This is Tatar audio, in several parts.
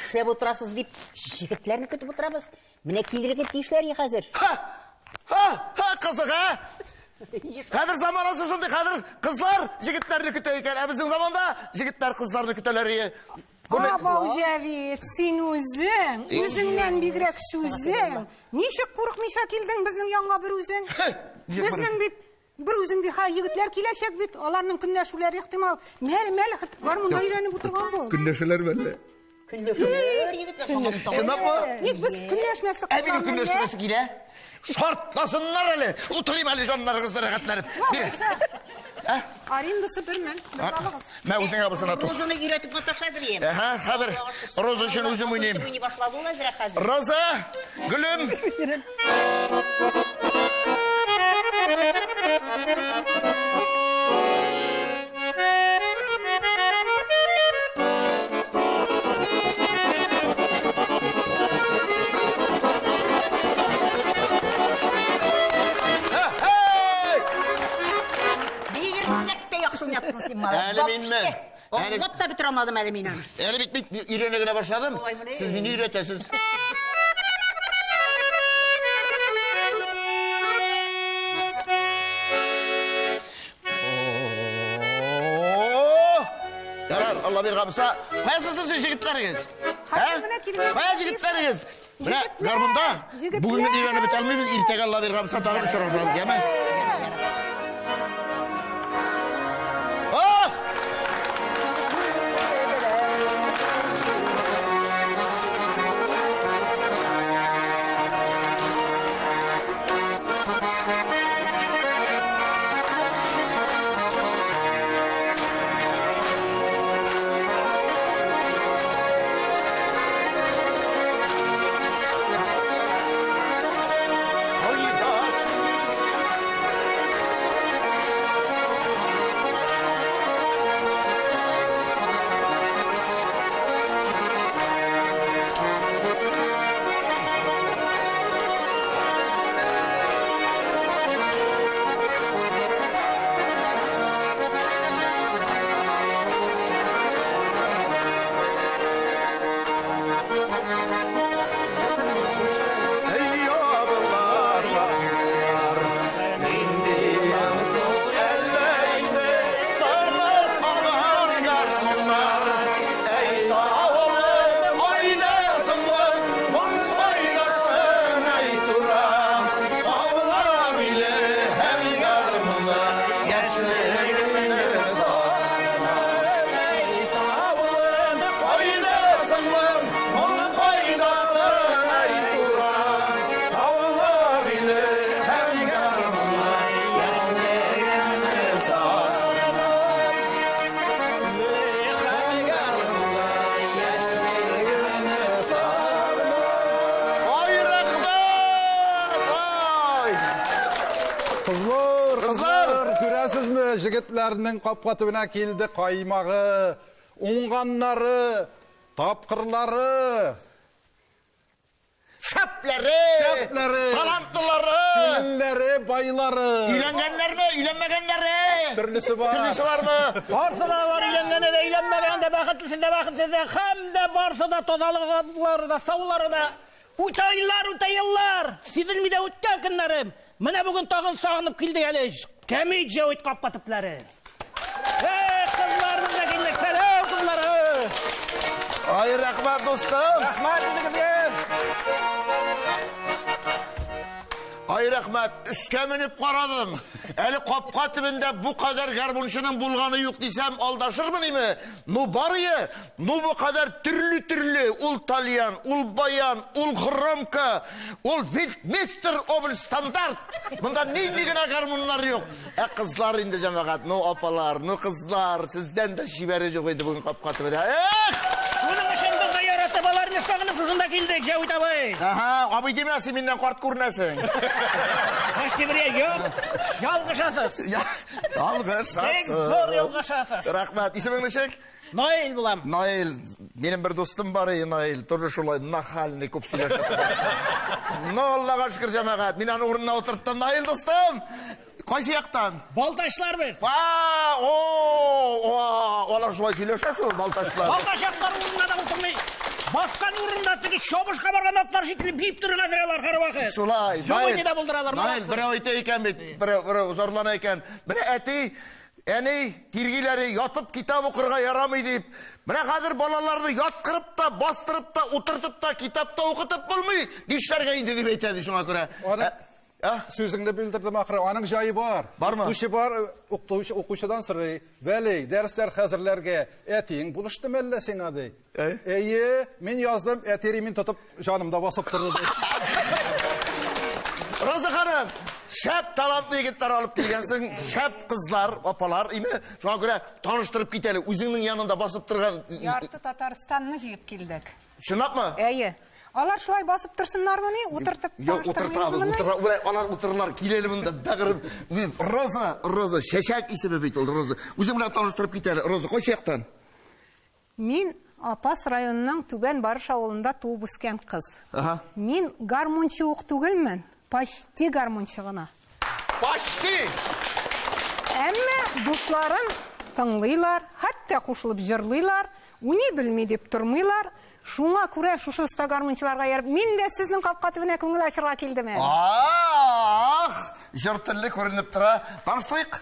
Нишләп утырасыз дип, җегетләрне көтеп утырабыз. Менә килергә тиешләр хәзер. Ха! Ха! Ха, кызык, ә? Хәзер заманасы шундый, хәзер кызлар җегетләрне көтә икән. Ә безнең заманда җегетләр кызларны көтәләр ие. Бу не- Абау, Җәвит, син үзең, үзеңнән бигрәк сүзең. Ничек курыкмыйча килдең безнең янга бер үзең? Хе, ничек бер Безнең бит бер үзең ди, ха, егетләр киләчәк бит, аларның көнләшүләре ихтимал. Мәл, мәл, гармунда өйрәнеп утырган бул. Көнләшәләр мәллә? Көнләшәләр егетләр. Чынлапмы? Ник без көнләшмәслек Ә минем кылганмы, көнләштерәсе килә. Шартласыннар әле. Утырыйм әле җаннарыгызны рәхәтләнеп. Бир. Ә? Арендасы 1000, бер алыгыз. Мә үзеңә булсын ату. Розаны өйрәтеп маташадыр ем. Әһә, хәзер Роза өчен үзем уйныйм. Уйный башлады ул әзрәк хәзер. Роза, гөлем. Һә-һәй! Бигрәк тә яхшы уйнаттың син, малай. Әле минме? Әле- Аңлап та бетерә алмадым әле мин аны. Әле бит мин өйрәнә генә башладым. Шулаймыни? Сез мине өйрәтәсез. О! Ярар, Алла биргән булса. Каясыз сез җегетләрегез? Хәзер менә килгән. Кая җегетләрегез? Менә Җегетләр! гармунда. Җегетләр! Бүген өйрәнеп бетә алмыйбыз, иртәгә Алла биргән булса тагын очрашабыз, яме? Ах! Кайдасың? Ey ябылар, нинди ямсу әллә инде тынып калган гармуннар. Әй тавылы, кайда соңгы, моң кайдасын, әй турам. Аулап иле һәм гармуны, яшьлегемне сагынам. Әй тавылым, кайда соңгы, моң кайдасын, әй турам. Аулап иле һәм гармуны, яшьлегемне сагынам. Ай, рәхмәт! Ай! Кызлар, Кызлар! кызлар, күрәсезме, җегетләрнең капка төбенә килде каймагы, уңганнары, тапкырлары, Шәпләре! Шәпләре! Талантлылары! күңелләре, байлары. Өйләнгәннәрме, өйләнмәгәннәре? Төрлесе бар. Төрлесе бармы? Барсы да бар, өйләнгәне дә, өйләнмәгәне дә, бәхетлесе дә, бәхетсез дә, һәм дә барсы да тазалыклары да, саулары да. Үтә еллар, үтә еллар! Сизелми дә үткән көннәрем. Менә бүген тагын сагынып килдек әле. Кәмит Җәвит капка төпләре. Эй, кызлар, без дә килдек. Сәлам, кызлар! Ай, рәхмәт, дустым! Рәхмәт үзегезгә! Ай, рәхмәт, өскә менеп карадым. Әле капка төбендә бу кадәр гармунчының булганы юк дисәм, алдашырмын име? Ну, барые, ну бу кадәр төрле-төрле, ул тальян, ул баян, ул громко, ул вильдмейстер облстандарт. Монда нинди генә гармуннар юк. Ә кызлар инде, җәмәгать, ну апалар, ну кызлар, сездән дә чибәре юк инде бүген капка төбендә. Эх! Шуның өчен без дә яратып, аларны сагынып шушында килдек, Җәвит абый. Ага, абый димә, син миннән карт күренәсең. Баш тибрия, юк, ялгышасыз. Ялгышасыз. Бик зур ялгышасыз. Рәхмәт. Исемең ничек? Наил булам. Наил, минем бер дустым бар иде, Наил, тоже шулай нахальный, күп сөйләшә. Ну, Аллага шөкер, җәмәгать, мин аны урынына утырттым. Наил дустым, кайсы яктан? Балтачлар без. Ба, о, о, алар шулай сөйләшә шул, балтачлар. Балтач яклар урынына да утырмый. Баскан урында теге чабышка барган атлар шикелле биеп торырга әзер алар һәрвакыт. Шулай. Юк, да булдыралар. Наил, берәү әйтә икән бит, берәү, берәү зарлана икән. Менә әти, әни тиргиләре ятып китап укырга ярамый дип. Менә хәзер балаларны яткырып та, бастырып та, утыртып та, китап та укытып булмый. Нишләргә инде дип әйтә ди шуңа күрә. Аны Ә? сүзеңне бүлдердем ахры. Аның җае бар. Бармы? Укытучы бар, укытучы укучыдан сорый. Вәли, дәресләр хәзерләргә әтиең булышты мәллә сиңа ди. Әй. Әйе, мин яздым, әти ремень тотып җанымда басып торды ди. Роза ханым, шәп талантлы егетләр алып килгәнсең, шәп кызлар, апалар, име? Шуңа күрә таныштырып кит әле, үзеңнең янында басып торган. Ярты Татарстанны җыеп килдек. Чынлапмы? Әйе. Алар шулай басып торсыннармыни? Утыртып Юк, утыртабыз, утыра, менә алар утырырлар, киләле монда, бәгырем. Роза, Роза, чәчәк исеме бит ул, Роза. Үзең белән таныштырып кит әле, Роза, кайсы яктан? Мин Апас районының Түбән Барыш авылында туып үскән кыз. Ага. Мин гармунчы ук түгелмен, почти гармунчы гына. Почти! Әмма дусларым тыңлыйлар, хәтта кушылып җырлыйлар, уйный белми дип тормыйлар. Шуңа күрә шушы оста гармунчыларга ияреп, мин дә сезнең капка төбенә күңел ачырга килдем әле. Ах, җыр телле күренеп тора. Таныштырыйк.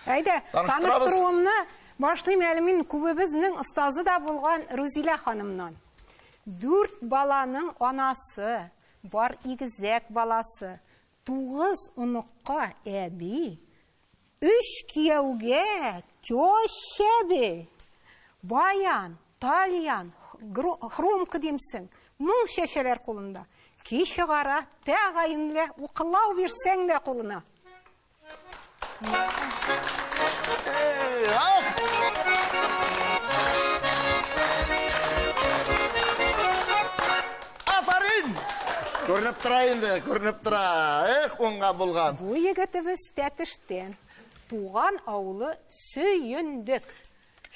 Әйдә, Таныштырабыз. таныштыруымны башлыйм әле мин күбебезнең остазы да булган Рузилә ханымнан. 4 баланың анасы, бар игезәк баласы, 9 оныкка әби, 3 кияүгә теща әби, баян, тальян, хромка димсең, моң чәчәләр кулында. Ки чыгара, тәгаенле укылау бирсәң дә кулына. Эй, ах! Афарин! Күренеп тора инде, күренеп тора. Эх, уңга булган. Бу егетебез Тәтештән. Туган авылы Сөендек.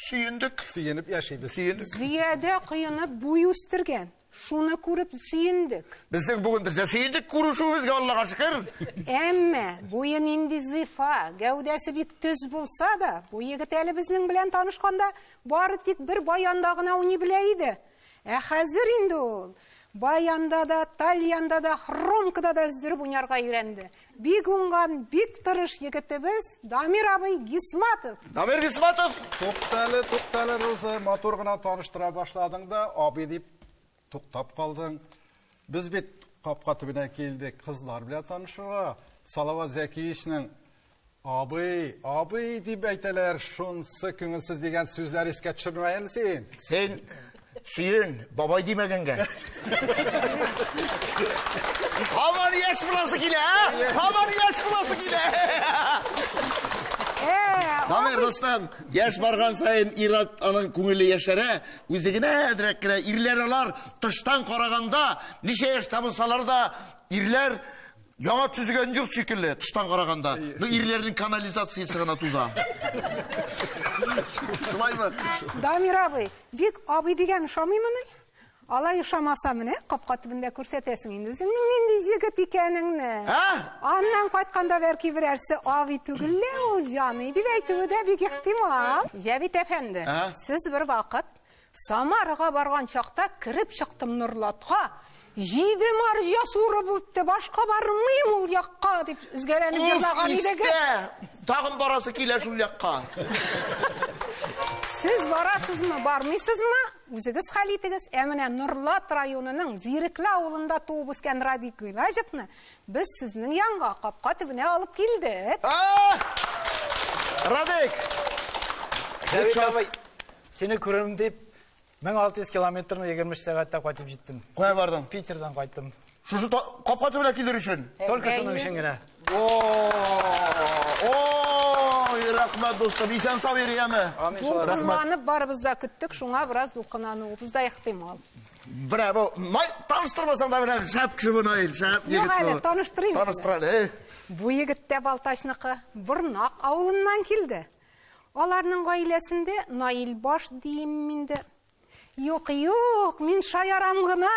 Сөендек. Сөенеп яшибез. Сөендек. Зиядә коенып буй үстергән. Шуны күреп сөендек. Безнең бүген без дә сөендек күрешүебезгә, Аллага шөкер. Әмма буе нинди зифа, гәүдәсе бик төз булса да, бу егет әле безнең белән танышканда бары тик бер баянда гына уйный белә иде. Ә хәзер инде ул баянда да, тальянда да, хромкада да өздереп уйнарга өйрәнде. Бик уңган, бик тырыш егетебез Дамир абый Гисматов. Дамир Гисматов. Туктале, туктале, Роза, матур гына таныштыра башладың да, абый дип туктап калдың. Без бит капка төбенә килдек кызлар белән танышырга. Салават Зәкиевичның абый, абый дип әйтәләр, шунсы күңелсез дигән сүзләр искә төшермә әле син. Син сөен, бабай димәгәнгә. Һаман яшь буласы килә, ә? Һаман яшь буласы килә. Дамир дустым, яшь барган саен ир-ат аның күңеле яшәрә, үзе генә әзрәк кенә ирләр алар тыштан караганда, ничә яшьтә булсалар да, ирләр яңа төзегән йорт шикелле тыштан караганда. Ну, ирләрнең канализациясе гына туза. Шулаймы? Дамир абый, бик абый дигән ошамыймыни? Алай ошамаса менә капка төбендә күрсәтәсең инде үзеңнең нинди җегет икәнеңне. Ә? Аннан кайтканда бәлки берәрсе абый түгел лә ул җаный дип әйтүе дә бик ихтимал. Җәвит әфәнде, Ә? сез бер вакыт Самарага барган чакта кереп чыктым Нурлатка. 7 марҗа сурып үтте, башка бармыйм ул якка дип өзгәләнеп Уф, җырлаган идегез. истә! Тагын барасы килә шул якка. Сез барасызмы, бармыйсызмы? Үзегез хәл итегез. Ә менә Нурлат районының Зирекле авылында туып үскән Радик Гыйлаҗевны без сезнең янга капка төбенә алып килдек. А! Радик! Җәвит абый, сине күрермен дип 1600 километрны 23 сәгатьтә кайтып җиттем. Кая бардың? Питердан кайттым. Шушы капка төбенә килер өчен. Только шуның өчен генә. Ой, рәхмәт, дустым. Исән сау йөри, яме? Амин, шулай. Дулкынланып барыбыз да көттек, шуңа бераз дулкынлануыбыз да ихтимал. Менә бу, май, таныштырмасаң да менә шәп кеше бу, Наил, шәп Юк егет әле, бу. таныштырыйм әле. Таныштыр әле, э. Бу егет тә Балтачныкы, Борнак авылыннан килде. Аларның гаиләсендә Наил баш диим инде. Юк, юк, мин шаярам гына,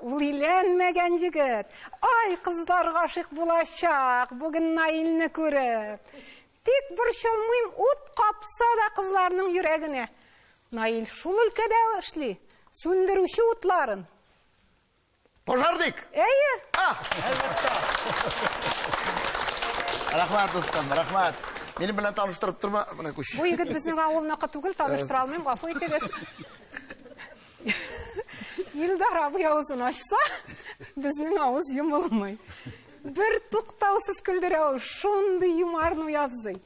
ул өйләнмәгән егет. Ай, кызлар гашыйк булачак, бүген Наилне күреп. Тик борчылмыйм, ут капса да кызларның йөрәгенә. Наил шул өлкәдә эшли. Сүндерүче утларын. Пожарник! Әйе. А! Рәхмәт, дустым, рәхмәт. Минем белән таныштырып торма, менә күч. Бу егет безнең авылныкы түгел, таныштыра алмыйм, гафу итегез. Илдар абый авызын ачса, безнең авыз йомылмый. Бер туктаусыз көлдерә ул, шундый юмарный абзый.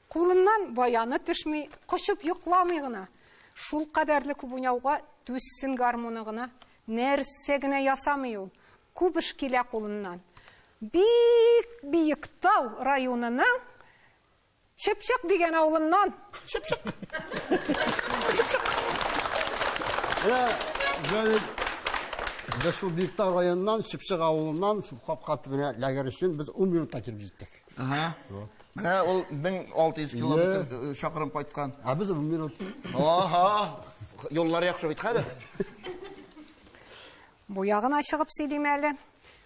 Кулыннан баяны төшми, кочып йокламый гына. Шул кадәрле күп уйнауга түзсен гармуны гына. Нәрсә генә ясамый ул. Күп эш килә кулыннан. Бик Биектау районының Чыпчык дигән авылыннан. Чыпчык. Чыпчык. Менә Җәвит, без шул Биектау районыннан, Чыпчык авылыннан, шул капка төбенә ләгер өчен без 10 минутта килеп җиттек. Ага. Менә ул 1600 километр э, чакрым кайткан. Ә без 10 минут. Ага. Юллар яхшы бит хәзер. Бу ягына чыгып сөйлим әле.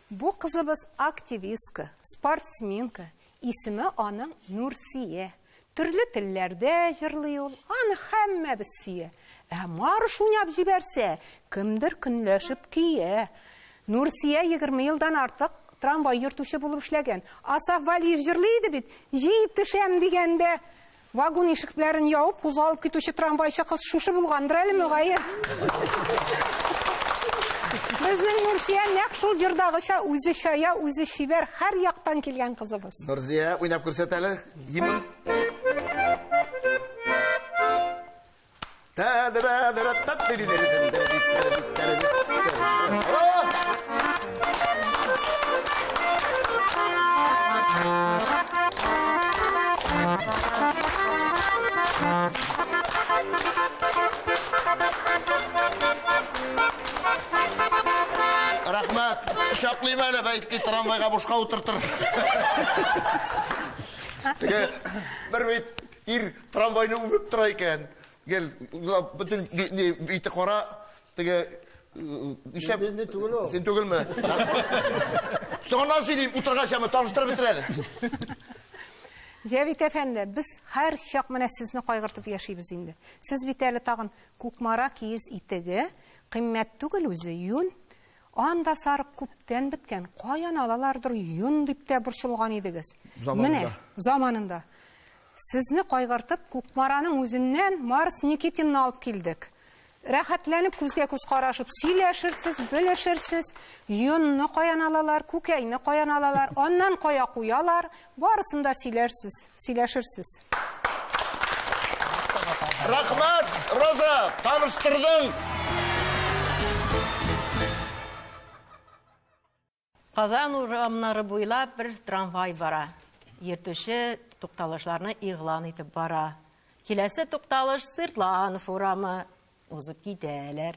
Бу кызыбыз активистка, спортсменка, исеме аның Нурсия. Төрле телләрдә җырлый ул, аны һәммәбез сөя. Ә марш уйнап җибәрсә, кемдер көнләшеп көя. Нурсия 20 елдан артык трамвай йөртүче булып эшләгән. Асаф Валиев җырлый иде бит, җитешәм дигәндә вагон ишекләрен ябып кузгалып китүче трамвайчы кыз шушы булгандыр әле, мөгаен. Безнең Нурсия нәкъ шул җырдагыча үзе чая, үзе чибәр, һәр яктан килгән кызыбыз. Нурзия, уйнап күрсәт әле. Гимн. Рәхмәт. Кочаклыйм әле, бәлки трамвайга бушка утыртыр. Теге бер бит ир трамвайны үбеп тора икән. Гел бөтен ите кара, теге нишләп? Мин түгел ул. Син түгелме? Соңыннан сөйлим, утыргач яме таныштырып бетер әле. Җәвит әфәнде, без һәр чак менә сезне кайгыртып яшибез инде. Сез бит әле тагын Кукмара киез итеге, кыйммәт түгел үзе, юнь. Анда сарык күптән беткән, каян алалардыр йон дип тә борчылган идегез. Заманында. Менә, заманында. Сезне кайгыртып, Кукмараның үзеннән Марс Никитинны алып килдек. Рәхәтләнеп күзгә күз карашып сөйләшерсез, белешерсез, йонны каян алалар, күкәйне каян алалар, аннан кая куялар, барысын да сөйләрсез, сөйләшерсез. Рәхмәт, Роза, таныштырдың. Казан урамнары буйлап бер трамвай бара. Йөртүче тукталышларны игълан итеп бара. Киләсе тукталыш Сыртланов урамы. Узып китәләр.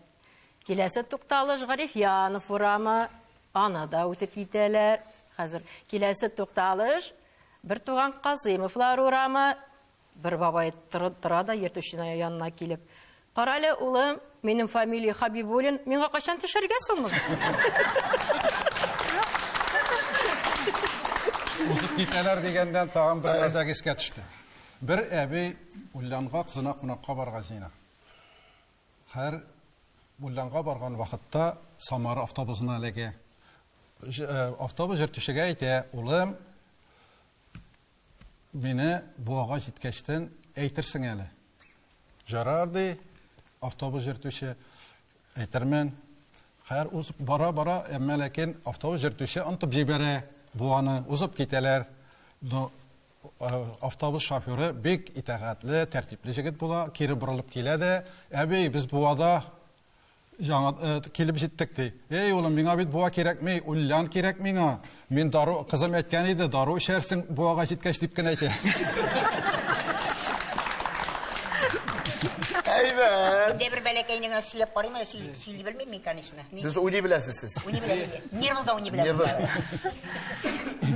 Киләсе тукталыш Гарифьянов урамы. Аны да үтеп китәләр. Хәзер киләсе тукталыш Бертуган Казыймовлар урамы. Бер бабай тора да йөртүченең янына килеп. Карале, улым, минем фамилия Хабибуллин, миңа кайчан төшәргә соң? Узып китәләр дигәндән тагын бер мәзәк искә төште. Бер әби Ульянга кызына кунакка барырга җыена. Хәер, Ульянга барган вакытта Самара автобусына эләгә. Автобус йөртүчегә әйтә, улым, Мине Буага җиткәчтен әйтерсең әле. Жарар, ди автобус йөртүче. Әйтермен. Хәер, узып бара-бара, әмма ләкин автобус йөртүче онытып җибәрә Буаны, узып китәләр. Но автобус шоферы бик итагатьле, тәртипле җегет була, кире борылып килә дә, әби, без Буада Яңа э, килеп җиттек ди. Эй, улым, миңа бит буа кирәкми, ульян кирәк миңа. Мин дару, кызым әйткән иде, дару эчәрсең буага җиткәч дип кенә әйтә. Әйбәт. Дә бер бәләкәйне генә сөйләп карыйм әле, сөйли, сөйли белмим мин, конечно. Ни- Сез уйный беләсез сез. Уйный беләм. Нервы да уйный беләм. Нервы.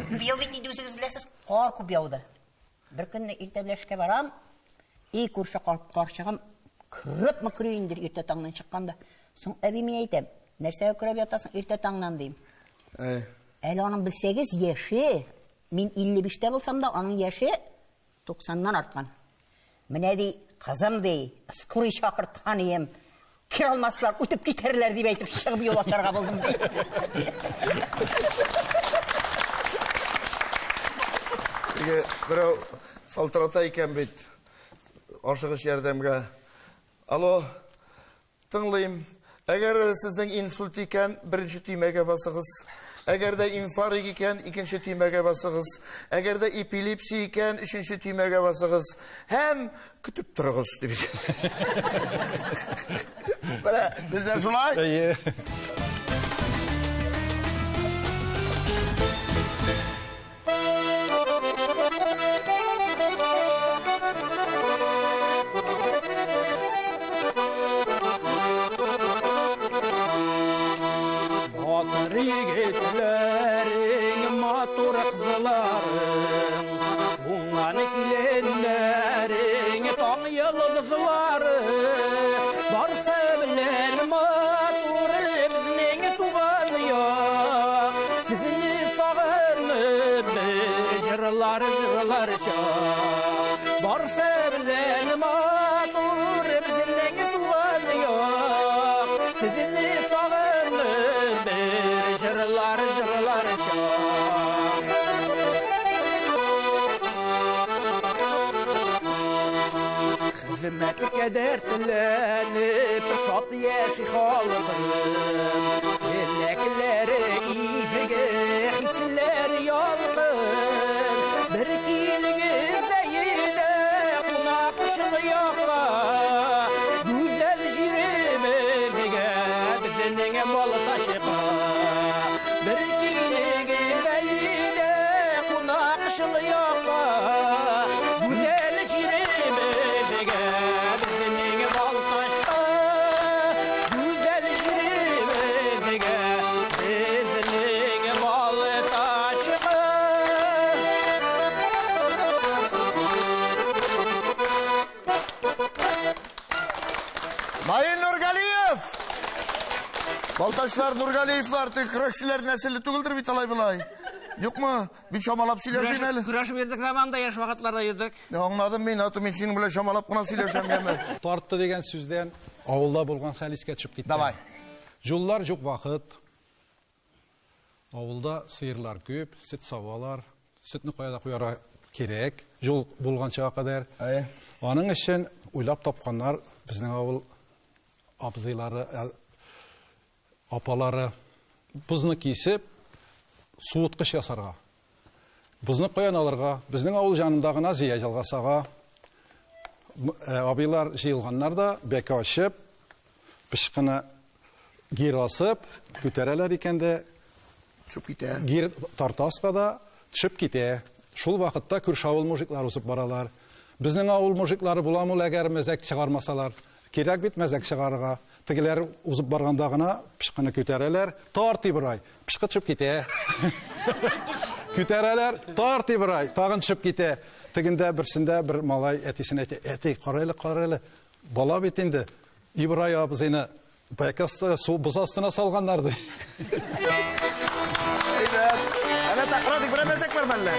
Быел бит инде үзегез беләсез, кар күп яуды. Бер көнне иртә белән эшкә барам, и күрше карчыгым көрәп мөкри инде иртә таңнан чыкканда. Соң әби мин әйтәм, нәрсәгә көрәп ятасың иртә таңнан дим. Әле аның белсәгез яше, мин 55-тә булсам да, аның яше 90-нан арткан. Менә ди, кызым ди, скорый чакырткан ием. Керә алмаслар, үтеп китәрләр дип әйтеп чыгып юл ачарга булдым. Теге берәү шалтырата икән бит ашыгыч ярдәмгә. Алло, тыңлыйм. Әгәр дә сезнең инсульт икән, беренче төймәгә басыгыз. Әгәр дә инфаркт икән, икенче төймәгә басыгыз. Әгәр дә эпилепсия икән, өченче төймәгә басыгыз. Һәм көтеп торыгыз, дип. Менә бездә шулай. Әйе. Батыр егетләрең, матур кызларың, уңган киленнәрең, таң йолдызлары, барсы белән матур безнең туган як. Сезне сагынып без җырлар җырлар чак. Барсы белән матур безнең туган як. Сезне сагынып без җырлар җырлар чак. Хезмәткә дәртләнеп, шат яши халкым. Теләкләре изге, хисләре ялкын. Бер килегез әйлә, кунакчыл якка. Гүзәл җиребезгә, безнең Балтачка. Бер килегез әйлә, кунакчыл якка. Гүзәл җиребезгә, безнең Балтачка. Гүзәл җиребезгә, безнең Балтачка. Наил Нургалиев! Балтачлар, Нургалиевлар, тик көрәшчеләр нәселе түгелдер бит алай болай. Юкмы? Мин чамалап сөйләшим әле. Көрәшеп йөрдек заманда, яшь вакытларда йөрдек. Аңладым мин, аты мин синең белән чамалап кына сөйләшәм, яме. Тартты дигән сүздән авылда булган хәл искә төшеп китте. Давай. Юллар юк вакыт. Авылда сыерлар күп, сөт савалар. Сөтне кая да куярга кирәк, юл булганчага кадәр. Әйе. Аның өчен уйлап тапканнар безнең авыл абзыйлары, апалары бозны кисеп, суыткыч ясарга. Бозны каян алырга? Безнең авыл янында гына Зия елгасы ага. Абыйлар җыелганнар да, бәке ачып, пычкыны гир асып, күтәрәләр икән дә, Төшеп китә. Гир тартаска да төшеп китә. Шул вакытта күрше авыл мужиклары узып баралар. Безнең авыл мужиклары буламы ул, әгәр мәзәк чыгармасалар? Кирәк бит мәзәк чыгарырга. Тегеләр узып барганда гына пычкыны күтәрәләр. Тарт, Ибрай! Пычкы төшеп китә. Күтәрәләр, тарт, Ибрай! Тагын төшеп китә. Тегендә берсендә бер малай әтисенә әйтә, әти, кара әле, кара әле. Бала бит инде. Ибрай абзыйны бәк асты, су боз астына салганнар, ди. Әйбәт. Әнә такра дип берәр мәзәк бар мәллә?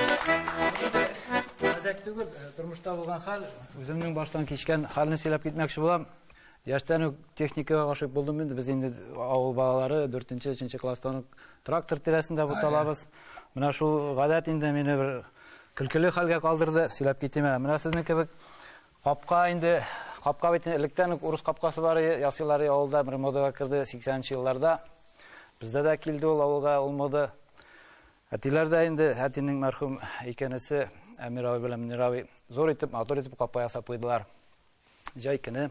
Мәзәк түгел, тормышта булган хәл, үземнең баштан кичкән хәлне сөйләп китмәкче булам. Яшьтән үк техникага гашыйк булдым инде. Без инде авыл балалары 4-нче, 3-нче класстан ук трактор тирәсендә буталабыз. Менә шул гадәт инде мине бер көлкеле хәлгә калдырды. Сөйләп китим әле. Менә сезнең кебек капка инде, капка бит инде электән үк урыс капкасы бар, ясыйлар авылда, бер модага керде 80-нче елларда. Бездә дә килде ул авылга ул мода. Әтиләр дә инде, әтинең мәрхүм икенесе Әмир абый белән Мөнир абый зур итеп, матур итеп капка ясап куйдылар. Җәй көне.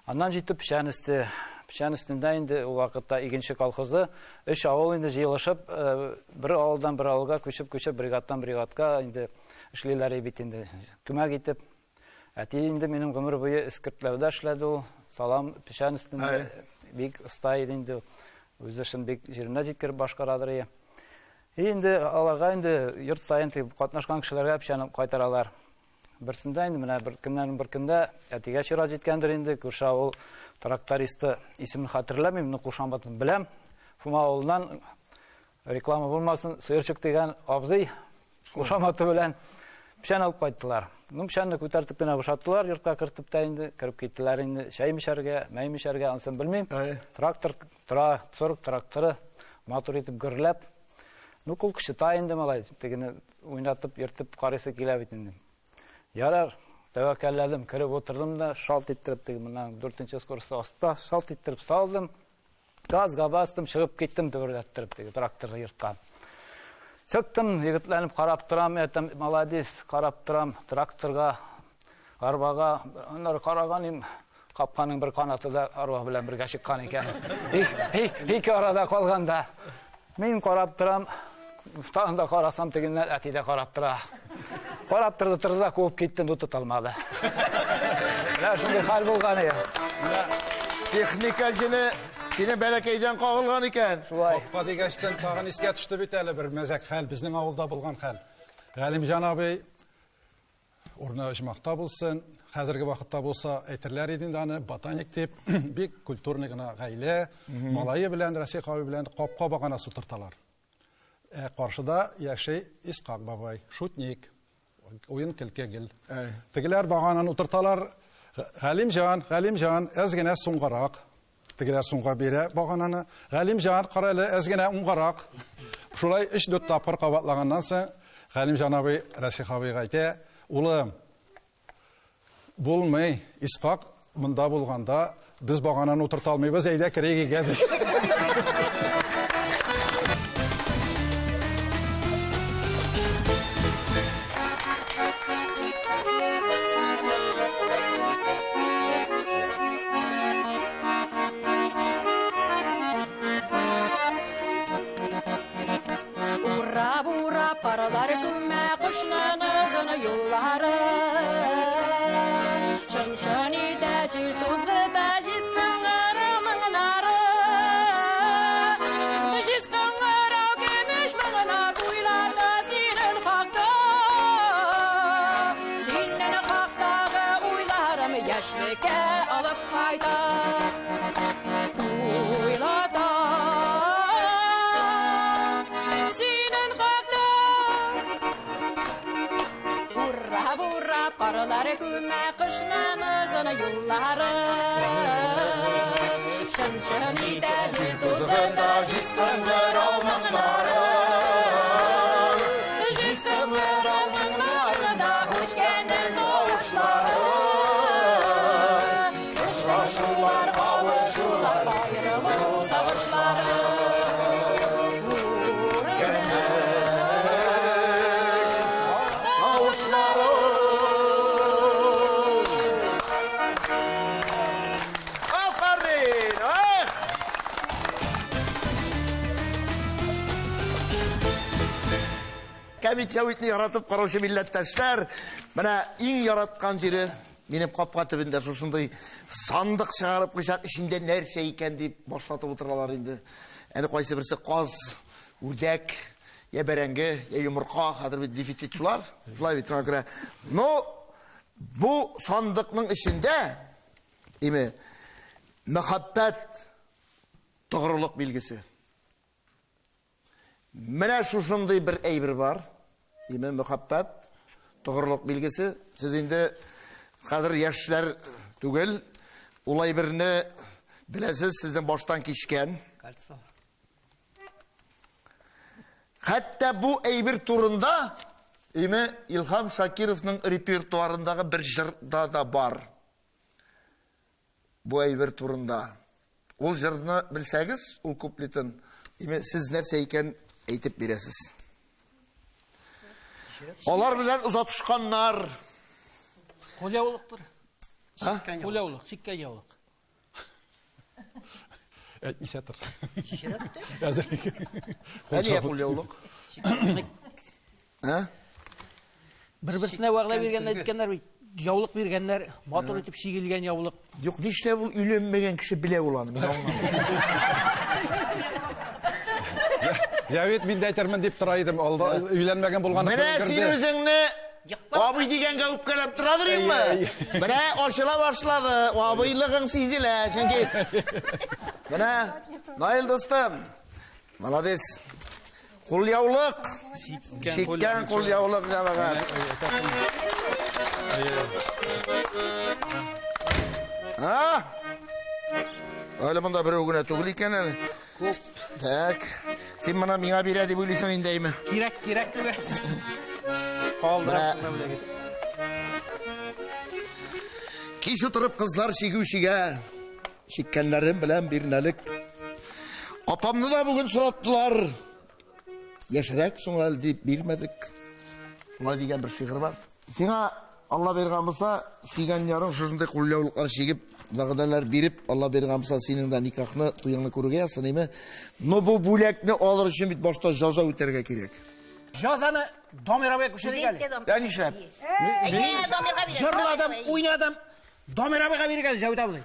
Аннан җитте печән өсте. Печән өстендә инде ул вакытта игенче колхозы өч авыл инде җыелышып, бер авылдан бер авылга күчеп-күчеп, бригадтан бригадка инде эшлиләр бит инде. Күмәк итеп. Әти инде минем гомер буе эскертләүдә эшләде ул. Салам печән өстендә бик оста иде инде. Үз эшен бик җиренә җиткереп башкарадыр ие. И инде аларга инде йорт саен катнашкан кешеләргә печән кайтаралар. Берсендә инде менә бер көннәрнең бер көндә әтигә чират җиткәндер инде, күрше авыл трактористы, исемен хәтерләмим, но кушаматын беләм. Фума авылыннан, реклама булмасын, Сыерчык дигән абзый кушаматы белән. Печән алып кайттылар. Ну, печәнне күтәртеп кенә бушаттылар, йортка кертеп тә инде, кереп киттеләр инде. Чәй мичәргә, мәй мичәргә, анысын белмим. Трактор тора, 40 тракторы, матур итеп гөрләп. Ну, кул кычыта инде, малай, тегене уйнатып, йөртеп карыйсы килә бит инде. Ярар, тәвәккәлләдем, кереп утырдым да, шалт иттереп теге моннан дүртенче скоростьта аста, шалт иттереп салдым. Газга бастым, чыгып киттем дөберләттереп теге тракторны йорткан. Чыктым, егетләнеп карап торам, әйтәм, молодец, карап торам тракторга, арбага. Аннары караган им, капканың бер канаты да арба белән бергә чыккан икән. Ике арада калганда. Мин карап торам, тагын да карасам, тегеннән әти дә карап тора. Карап торды, торды да куып китте, ну тота алмады. Менә шундый хәл булган иде. Техника җене сине бәләкәйдән кагылган икән. Шулай. Капка дигәчтен тагын искә төште бит әле бер мәзәк хәл, безнең авылда булган хәл. Галимҗан абый урыны оҗмахта булсын, хәзерге вакытта булса әйтерләр иде инде аны ботаник дип, бик культурный гына гаилә, малае белән, Расих абый белән капка баганасы утырталар. Ә каршыда яши Исхак бабай, шутник, уен көлке гел. Тегеләр багананы утырталар, Галимҗан, Галимҗан, әз генә соңгарак. Тегеләр соңга бирә багананы. Галимҗан, кара әле, әз генә уңгарак. Шулай өч-дүрт тапкыр кабатлаганнан соң, Галимҗан абый Расих абыйга әйтә, улым, булмый, Исхак монда булганда без багананы утырта алмыйбыз, әйдә керик өйгә, ди. Урап, урап, карлар күмә кышның озын юллары. Чын-чын итә җил тузгыта җиз кыңгырау моңнары. Җиз кыңгырау көмеш моңнар уйлата синең хакта. Синең хактагы уйларым яшьлеккә алып кайта. Уйлата. Синең хакта. Урап, урап, карлар күмә кышның озын юллары. Чын-чын итә җил тузгыта җиз кыңгырау моңнары. Җиз кыңгырау моңнары да үткәннең тавышлары. Очрашулар, кавышулар, аерылу сагышлары. Тавышлары. Афәрин! Эх! Кәмит Җәвитне яратып караучы милләттәшләр, менә иң яраткан җире минем капка төбендә шушындый сандык чыгарып куйсак, эчендә нәрсә икән дип башлатып утыралар инде. Әле кайсы берсе каз, үрдәк, я бәрәңге, я йомырка, хәзер бит дефицит шулар. Шулай бит, шуңа күрә. Но бу сандыкның эчендә, име, мәхәббәт, тугрылык билгесе. Менә шушындый бер әйбер бар. Име, мәхәббәт, тугрылык билгесе. Сез инде хәзер яшьләр түгел, ул әйберне беләсез, сезнең баштан кичкән. Кольцо. Хәтта бу әйбер турында, име, Илһам Шакировның репертуарындагы бер җырда да бар. Бу әйбер турында. Ул җырны белсәгез, ул куплетын, име, сез нәрсә икән әйтеп бирәсез. Алар белән озатышканнар. Кулъяулыктыр. Кулъяулык, чиккән яулык. Әйтмичә тор. Әзер. Әнигә кулъяулык? Ә? Бер-берсенә вәгъдә биргәндә әйткәннәр бит. Яулык биргәннәр, матур итеп чигелгән яулык. Юк, нишләп ул өйләнмәгән кеше белә ул аны, мин аңламыйм. Җәвит, мин дә әйтермен дип тора идем. Алда өйләнмәгән булган. Менә син үзеңне абый дигәнгә үпкәләп торадыр инде. Менә ачыла башлады, абыйлыгың сизелә, чөнки менә Наил дустым, молодец. Кулъяулык. Чиккән кулъяулык, җәмәгать. А? Әле монда берәү генә түгел икән әле. Күп. Так. Син моны миңа бирә дип уйлыйсың инде, әйме? Кирәк, кирәк түгел. Калдырасың да бүләк итеп. Кич утырып кызлар чигү чигә. Чиккәннәрем белән бирнәлек. Апамны да бүген сораттылар. Яшьрәк соң әле дип бирмәдек. Шулай дигән бер шигырь бар. Сиңа Алла биргән булса, сөйгән ярың шушындый кулъяулыклар чигеп, вәгъдәләр биреп, Алла биргән булса, синең дә никахны, туеңны күрергә язсын, име? Но бу бүләкне алыр өчен бит башта җаза үтәргә кирәк. Җазаны Дамир абый күчерик әле. Ә нишләп? Җырладым, уйнадым. Дамир абыйга бирик әле, Җәүдә абый.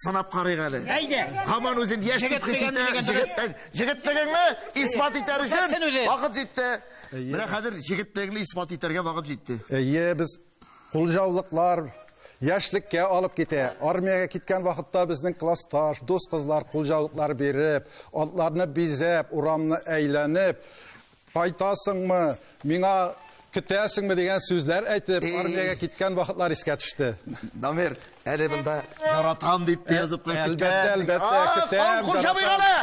Сынап карыйк әле. Әйдә. Һаман үзен яшь дип хис итә. Җегет, җегетлегеңне исбат итәр өчен вакыт җитте. Менә хәзер җегетлегеңне исбат итәргә вакыт җитте. Әйе, без кулҗаулыклар яшьлеккә алып китә. Армиягә киткән вакытта безнең классташ, дус кызлар кулҗаулыклар биреп, атларны бизәп, урамны әйләнеп, Кайтасыңмы, миңа көтәсеңме дигән сүзләр әйтеп, армиягә киткән вакытлар искә төште. Дамир, әле монда яратам дип тә язып куйып киткән. Әлбәттә, әлбәттә, көтәм. Курчабыйк әле!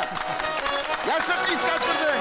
Яшьлекне искә төшердең.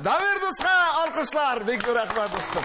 Дамир дуска алкышлар. Бик зур рәхмәт, дустым.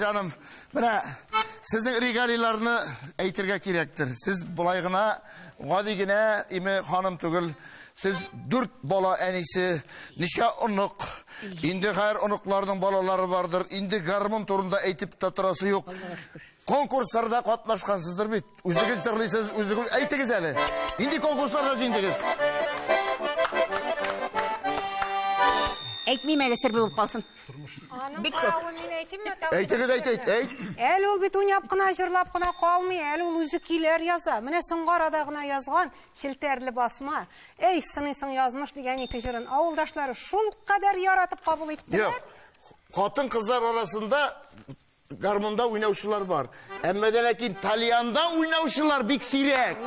җаным, менә сезнең регалийларны әйтергә кирәктер. Сез болай гына, гади генә име ханым түгел. Сез дүрт бала әнисе, ничә онык. Инде хәер оныкларның балалары бардыр. Инде гармун турында әйтеп тә торасы юк. Конкурсларда катнашкансыздыр бит. Үзегез җырлыйсыз, үзегез әйтегез әле. Нинди конкурсларда җиңдегез? Әйтмим әле, сер булып калсын. Аның Бик күп. каравы мин әйтимме? тагын Әйтегез, бер әйт, әйт, серне? әйт. Әле ул бит уйнап кына, җырлап кына калмый, әле ул үзе көйләр яза. Менә соңгы арада гына язган Челтәрле басма, Әй, сыныйсың язмыш дигән ике җырын авылдашлары шул кадәр яратып кабул иттеләр. Юк. Хатын-кызлар арасында гармунда уйнаучылар бар. Әмма дә ләкин тальянда уйнаучылар бик сирәк.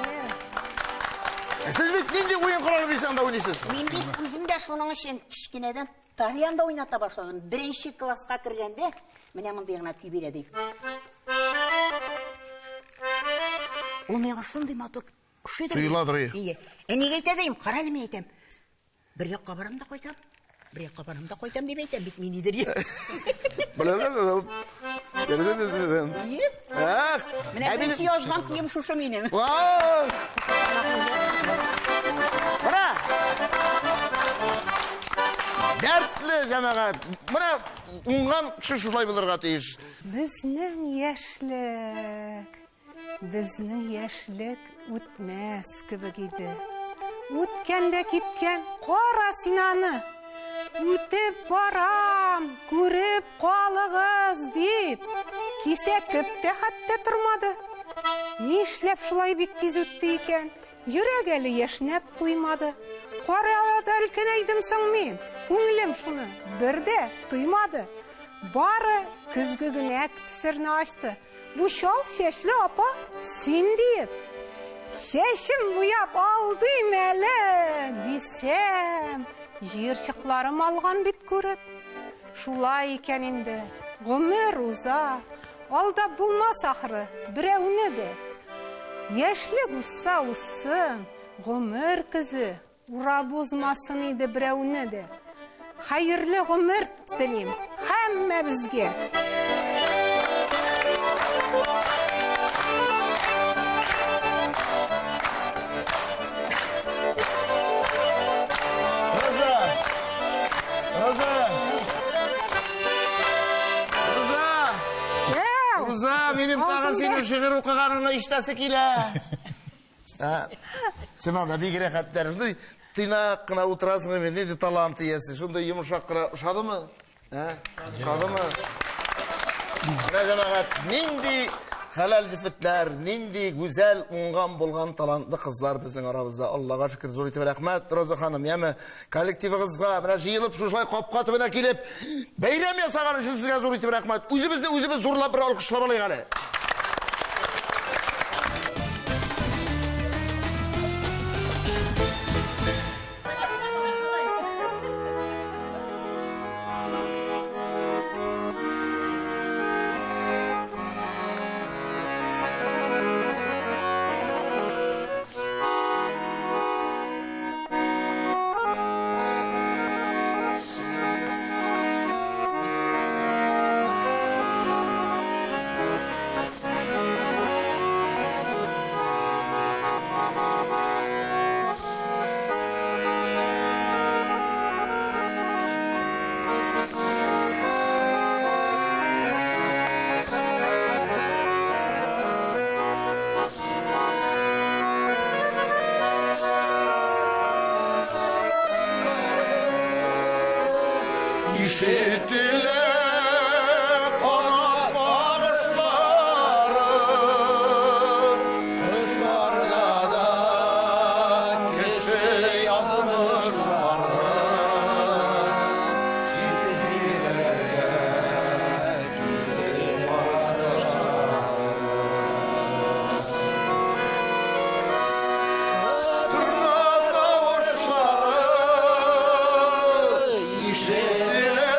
Сез бит нинди уен коралы бирсәң дә уйныйсыз. Мин бит үзем дә шуның өчен кечкенәдән тальянда уйната башладым. Беренче класска кергәндә, менә мондый гына көй бирә ди. Ул миңа шундый матур ошыйдыр. Тоеладыр, ие. Ие. Әнигә әйтә дим, кара әле мин әйтәм. Бер якка барам да кайтам. Бер якка барам да кайтам дип әйтәм бит мин нидер. Ие. Ах, Менә ә беренче минем- язган көем шушы минем. Вау! Менә! Дәртле җәмәгать. Менә уңган кеше шулай булырга тиеш. Безнең яшьлек, Безнең яшьлек үтмәс кебек иде. Үткән дә киткән, кара син аны. Үтеп барам, күреп калыгыз, дип, кисәтеп тә хәтта тормады. Нишләп шулай бик тиз үтте икән? Йөрәк әле яшьнәп туймады. Кара арада өлкәнәйдем соң мин. Күңелем шуны бер дә тоймады. Бары көзге генә серне ачты. Бу чал чәчле апа син диеп. Чәчем буяп алдым әле, дисәм, җыерчыкларым алган бит күреп. Шулай икән инде, гомер уза, алдап булмас ахры, берәүне дә. Яшьлек узса узсын, гомер көзе Урап узмасын иде берәүне дә. Хәерле гомер телим һәммәбезгә. Роза! Роза! Роза! Әу! Роза, минем тагын синең шигырь укыганыңны ишетәсе килә. Син анда бик рәхәтләр. Шундый тыйнак кына утырасың инде, нинди талант иясе. Шундый йомшак кына ошадымы? Ә? Ошадымы? Менә җәмәгать, нинди хәләл җефетләр, нинди гүзәл, уңган булган талантлы кызлар безнең арабызда. Аллага шөкер, зур итеп рәхмәт, Роза ханым, яме коллективыгызга, менә җыелып шушылай капка төбенә килеп, бәйрәм ясаган өчен сезгә зур итеп рәхмәт. Үзебезне үзебез зурлап бер алкышлап алыйк әле. Ишетелә канат кагышлары, Кошларда да кеше язмышлары. Чит җирләргә китеп барышлары. Торна тавышлары ишетелә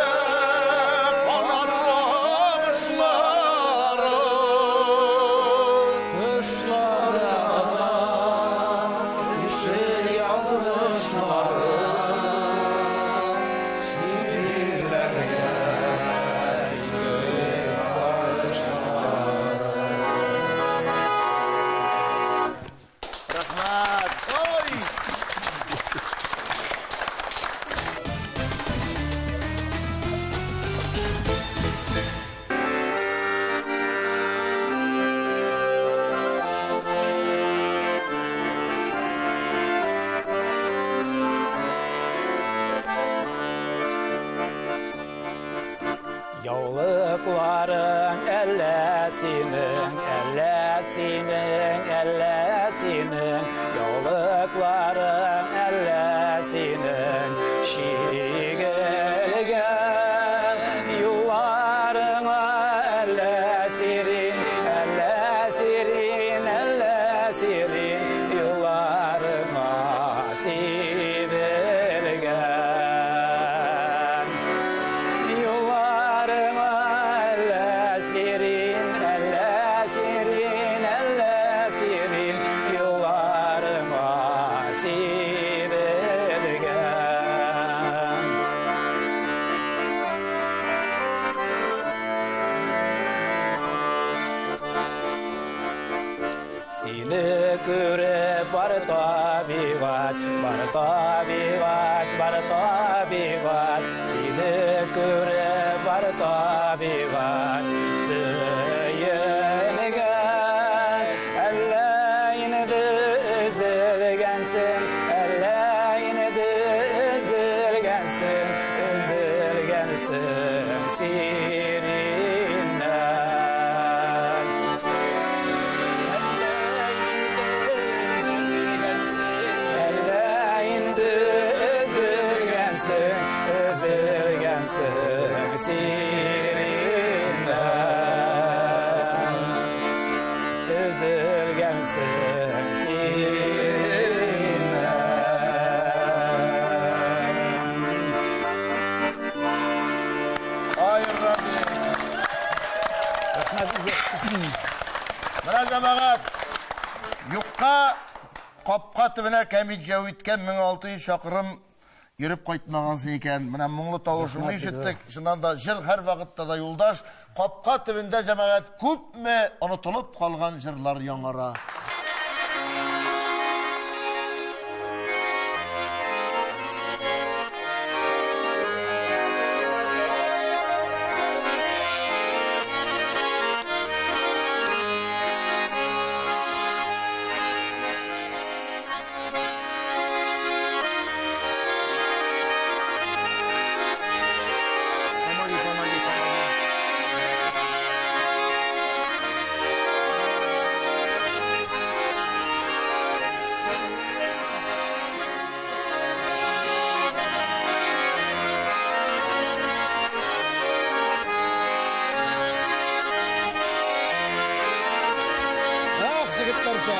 канат кагышлары. Кошларда да кеше язмышлары. Чит җирләргә китеп барышлары. Яулыкларың әллә синең, әллә синең, әллә синең, яулыкларың әллә синең, чигелгән юлларыңа әллә сирин, әллә сирин, әллә сирин, юлларыңа сибелгән. Юлларыңа әллә сирин, әллә сирин, әллә сирин, юлларыңа сибелгән. Сине күреп бар табиғат, бар табиғат, бар табиғат. Сине күреп бар табиғат. Сөенгән, әллә инде өзелгәнсең, әллә инде өзелгәнсең, өзелгәнсең сириннән. Әллә инде өзелгәнсең, өзелгәнсең сириннән. Өзелгәнсең сириннән. Ай, Радик. Менә җәмәгать, юкка капка төбенә кәмит җәвиткә 1600 чакрым йөреп кайтмагансың икән. Менә моңлы тавышыңны ишеттек. Чыннан да җыр һәр вакытта да юлдаш. Капка төбендә җәмәгать күпме онытылып калган җырлар яңара. Помоги, помоги, помоги. Ах, егетләрчә.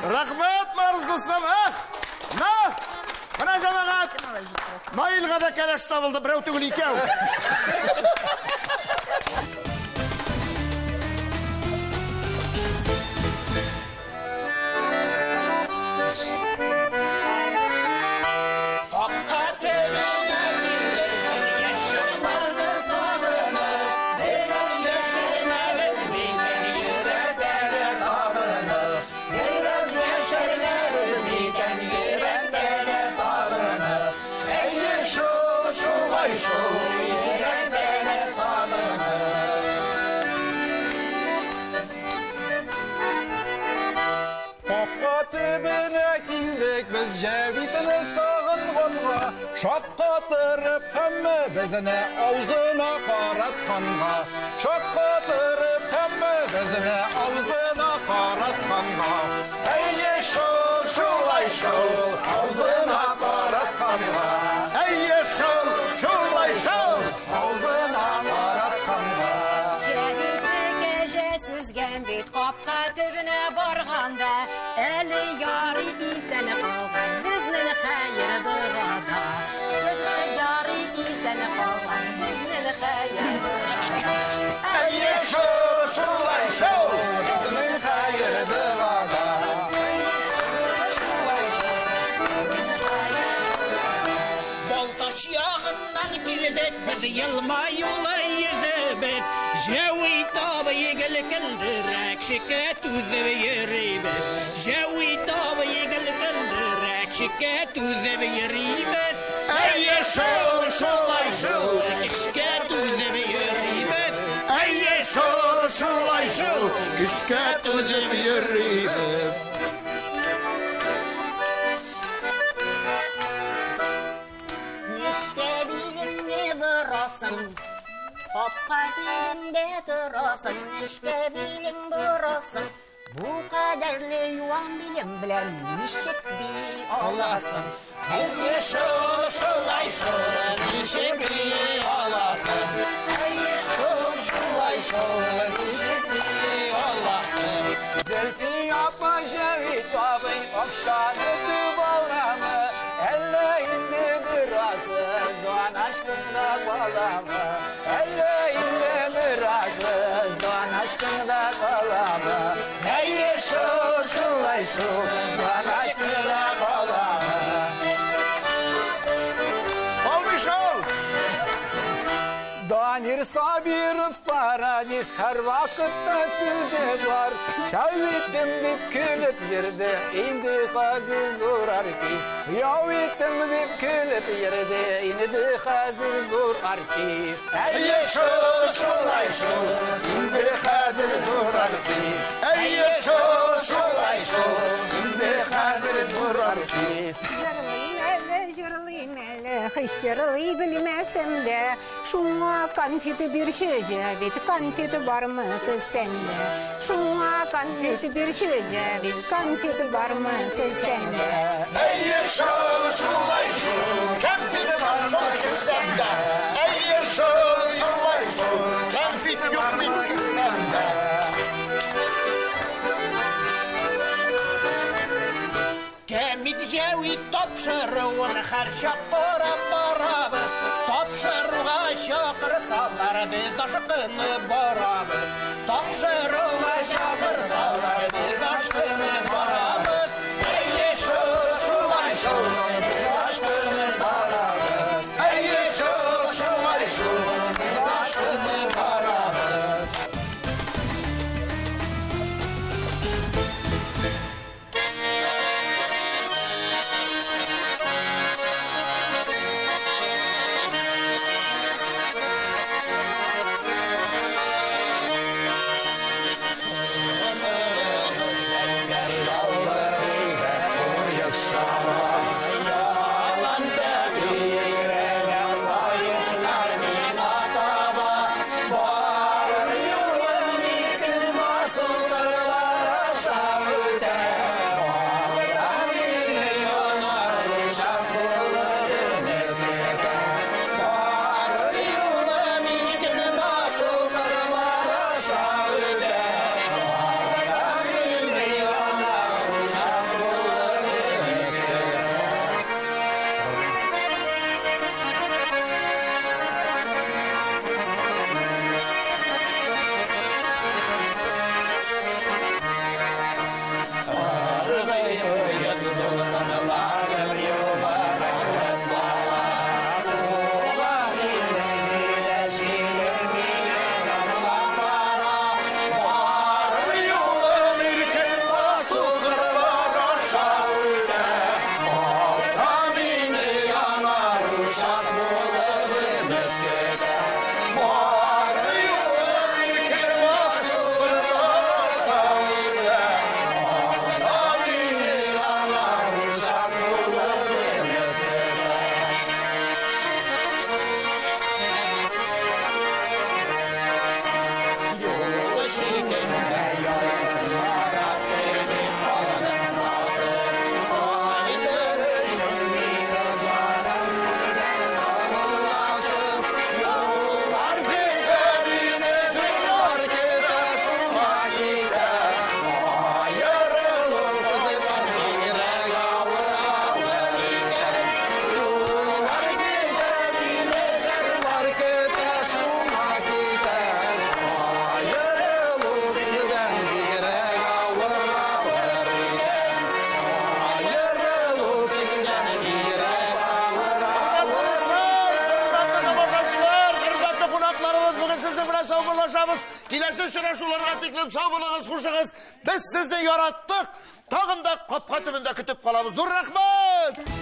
Рәхмәт, Марс дустым, ах! На! Менә җәмәгать! Наилгә дә кәләш табылды, берәү түгел икәү. Капка төбенә килдек без яшь чакларны сагынып, бераз яшермәбез микән йөрәктәге табыны. Бераз яшермәбез микән йөрәктәге табыны. Әйе шул, шулай шул, йөрәктәге табыны. Капка төбенә килдек без Җәвитне сагынганга, шаккатырып һәммәбезне аузына каратканга, шаккатырып һәммәбезне аузына каратканга. Әйе шул, шулай шул, авызына каратканга. Әйе шул, шулай шул, авызына каратканга. Җәвитне кәҗә сөзгән бит капка төбенә барганда, әле ярый исән калган безнең хәер догада. Әле ярый исән калган безнең хәер догада. Әйе шул, шулай шул, безнең хәер догада. Балтач ягыннан килдек без, елмаюлы йөзебез. Җәвит абый гел көлдерәк, шикәт түзеп йөрибез. Җәвит абый гел көлдерәк, шикәт түзеп йөрибез. Әйе шул, шулай шул, Эшкә түзеп йөрибез. Әйе шул, шулай шул, көчкә түзеп йөрибез. Нечкә билеңне борасың, капка төбендә торасың, нечкә билең борасың. Бу кадәрле юан билең белән ничек бии аласың? Әйе шул, шулай шул, ничек бии аласың? Әйе шул, шулай шул, ничек бии аласың? Зөлфия апа, Җәвит абый, акчаны күп аламы? Әллә инде беразы Зуан ачтың да каламы? Әллә инде беразы Зуан ачтың да каламы? Әйе шул, шулай шул, Зуан ачтың да каламы? Алмый шул. Данир Сабиров парадис, һәр вакытта сүзе бар. Шәвитем дип көлеп йөрде, инде хәзер зур артист. Яуитем дип көлеп йөрде, инде хәзер зур артист. Әйе шул, шулай шул, инде хәзер зур артист. Әйе шул, шулай шул, инде хәзер зур артист. Җырлыйм әле, җырлыйм әле, һич җырлый белмәсәм дә, шуңа конфеты бирче, Җәвит, конфеты бармы кесәңдә? Шуңа конфеты бирче, Җәвит, конфеты бармы кесәңдә? Әйе шул, шулай шул, кәнфит бармы кесәмдә? Әйе шул, шулай шул, кәнфит юк бит кесәмдә. Кәмит Җәвит тапшыруын һәрчак карап барабыз. Тапшыруга чакырсалар, без ашкынып барабыз. Тапшыруга чакырсалар, без ашкынып барабыз. Әйе шул, шулай шул, без ашкынып барабыз. Әйе шул, шулай шул, без ашкынып барабыз. Бүген сезнең белән саубуллашабыз. Киләсе очрашуларга тиклем сау булыгыз, хушыгыз. Без сезне яраттык. Тагын да капка төбендә көтеп калабыз. Зур рәхмәт!